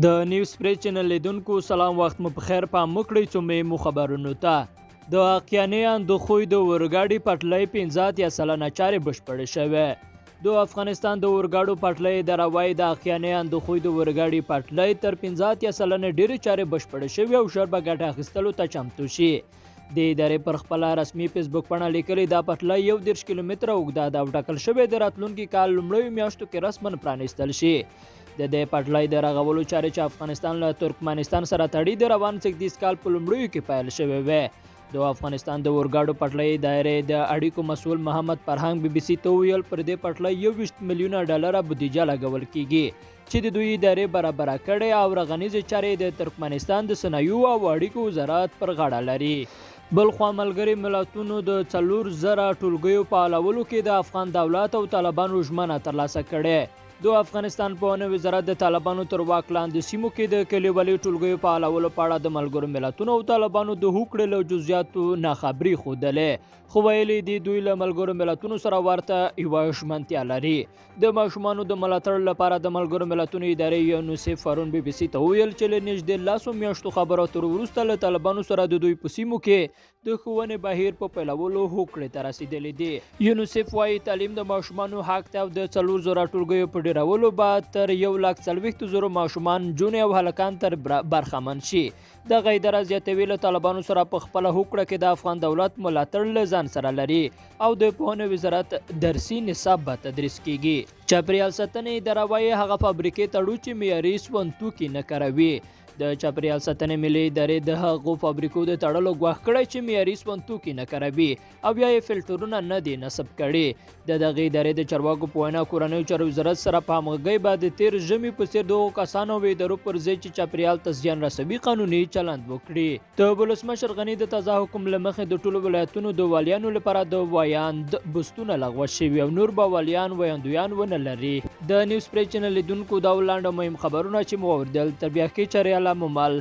د نیوز پرې چینل لیدونکو سلام، وخت مو په خیر. پام وکړئ څو مهمو خبرونو ته. د اقیانې اندخوی د اورګاډي پټلۍ 85% چارې بشپړې شوې. د افغانستان د اورګاډو پټلۍ اداره وايي، د اقیانې اندخوی د اورګاډي پټلۍ تر 85% ډېرې چارې بشپړې شوې او ژر به ګټه اخیستلو ته چمتو شي. د ادارې پر خپله رسمي فیسبوک پاڼه لیکلي، دا پټلۍ 31 کیلومتره اوږده ده او ټاکل شوې د راتلونکي کال لومړیو میاشتو کې رسما پرانیستل شي. د دې پټلۍ د رغولو چارې چې افغانستان له ترکمنستان سره تړي، د روان زېږدیز کال په لومړیو کې پیل شوې وې. د افغانستان د اورګاډو پټلۍ دایرې د اړیکو مسؤل محمد فرهنګ بي بي سي ته وویل، پر دې پټلۍ 21 میلیونه ډالره بودیجه لګول کیږي چې د دوی ادارې برابره کړې او رغنیزې چارې د ترکمنستان د صنایعو او اړیکو وزارت پر غاړه لري. بلخوا ملګري ملتونو د 4000 ټولګیو په فعالولو کې د افغان دولت او طالبانو ژمنه ترلاسه کړې. د افغانستان پوهنې وزارت د طالبانو تر واک لاندې سیمو کې د کلیوالي ټولګیو په فعالولو په اړه د ملګرو ملتونو او طالبانو د هوکړې له جزئیاتو ناخبري ښودلې، خو ویلي دي دوی له ملګرو ملتونو سره ورته یوه ژمنتیا لري. د ماشومانو د ملاتړ لپاره د ملګرو ملتونو ادارې یونیسف پرون بي بي سي ته وویل چې له نږدې 10 میاشتو خبرو اترو وروسته له طالبانو سره د دوی په سیمو کې د ښوونې بهیر په پیلولو هوکړې ته رسېدلي دي. یونیسف وايي، تعلیم د ماشومانو حق دی او د 4000 ټولګیو په ډېرولو به تر 1,40,000 ماشومان، نجونې او هلکان تر برخمن شي. دغه اداره زیاتوي، له طالبانو سره په خپله هوکړه کې د افغان دولت ملاتړ له ځان سره لري او د پوهنې وزارت درسي نصاب به تدریس کیږي. چاپېریال ساتنې اداره وايي، هغه فابریکې تړو چې معیاري سون توکي نه کاروي. د چاپېریال ساتنې ملي ادارې د هغو فابریکو د تړلو ګواښ کړی چې معیاري سون توکي نه کاروي او یا یې فلټرونه نه دي نصب کړي. د دغې ادارې د چارواکو په وینا، کورنیو چارو وزارت سره په همغږۍ به د تېر ژمي په څېر د هغو کسانو او ادارو پر ضد چې چاپېریال ته زیان رسوي قانوني چلند وکړي. د ولسمشر غني د تازه حکم له مخې د ټولو ولایتونو د والیانو لپاره د ویاند بستونه لغوه شوي او نور به والیان ویاندویان ونه لري. د نیوز پرې چینل لیدونکو، دا و لنډ او مهم خبرونه چې مو واورېدل. تر بیا ښې چارې، الله مو مل.